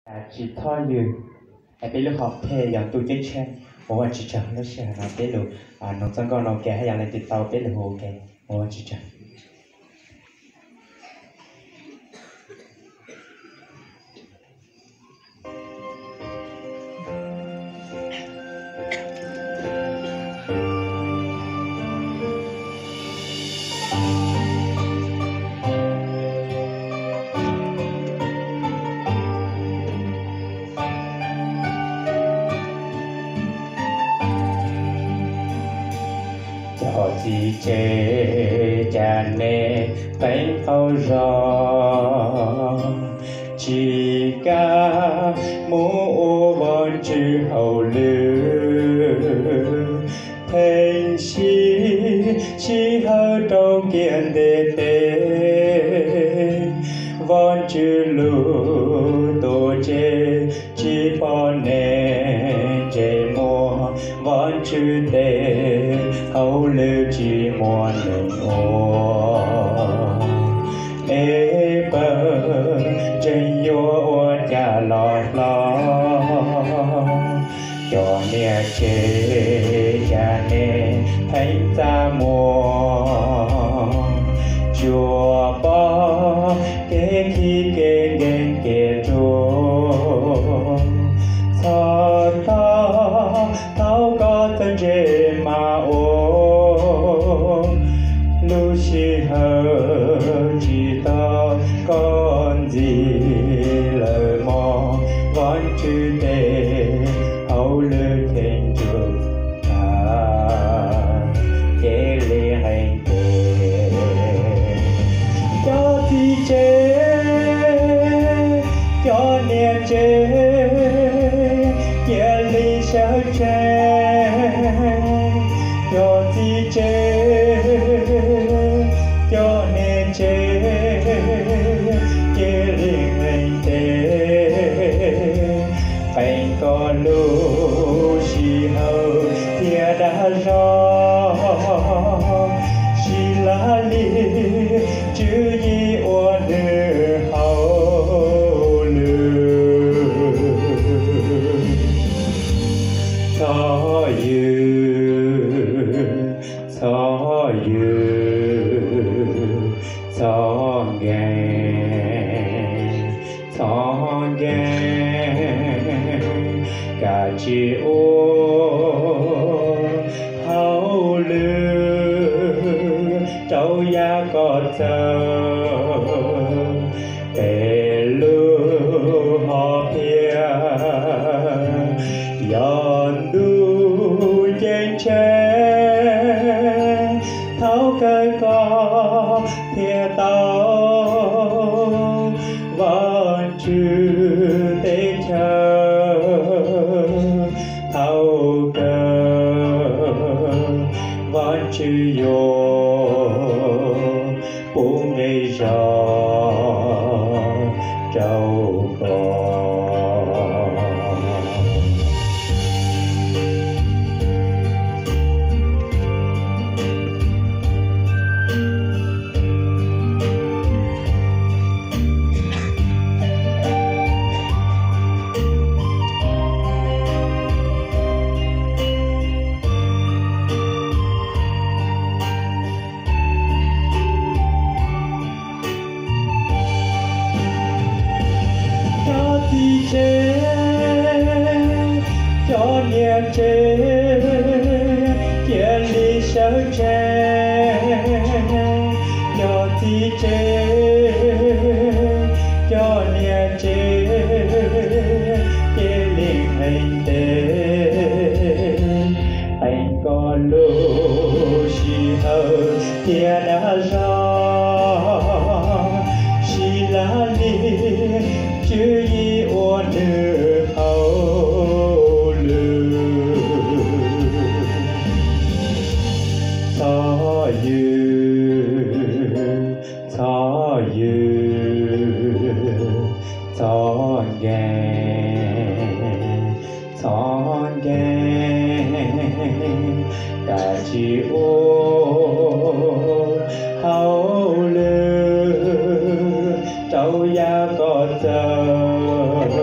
Tsis txhob yws, peb lub hom phiaj yog ntuj ceeb tsheej. Ua Vajtswv tsaug lub sij hawm no peb lug nug txoj nkauj no ua ke hab yog leej twg tau peb lug hu ua ke. Ua Vajtswv tsaug. Cov txiv tsev, cas nej pheej qaug zog, tsis kam mus ua Vajtswv hauj lwm, pheej siv sij hawm rau kiag ntiaj teb. Vajtswb lub tuam tsev tsis pom nej ntsej muag, Vajtswv tej hauj lwm tsis muaj neeg ua. Es pawg ntseeg yuav ua cas los hlob? Cov niam tsev, cas nej pheej txaj muag, tsuas pom kev khib kev nkeeg kev ruam, txhob tog, thaum koj txawj ntse mas ua. Lub sij hawm tsis tau koj ntxiv lawm mog, Vajtswv tej hauj lwm cheem tsum tag, cia li nqe tes. Cov txiv tsev, cov niam tsev, cia li sawv tsees. Cov txiv tsev, cov niam tsev, cia li nqe tes. Qee koj lub sij hawm thiab dag zog, sib laj lig tswv yim ua nws hauj lwm. Txhob yws, txhob yws, txhob nkeeg, txhob nkeeg, kav tsij ua hauj lwm rau yav kom txawg peb lub hom phiaj. Yog ntuj ceeb tsheej, thaum kawg koj thiaj tau Vajtswv teb chaws. Thaum kawg Vajtswv yuav pub nqi zog rau koj. Cov txiv tsev, cov niam tsev, cia li sawv tsees. Cov txiv tsev, cov niam tsev, cia li nqe tes. Qee koj lub sij hawm thiab dag zog, sib laj lig tswv yim ua nws hauj lwm. Txhob yws, txhob yws, txhob nkeeg, txhob nkeeg, kav tsij ua hauj lwm rau yav kom txawg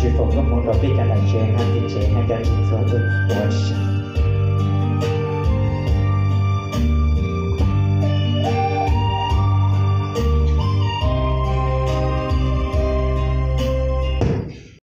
Tsis foom koob hmoov rau peb cov niam tsev hab txiv tsev hab cov txiv txhua tus uas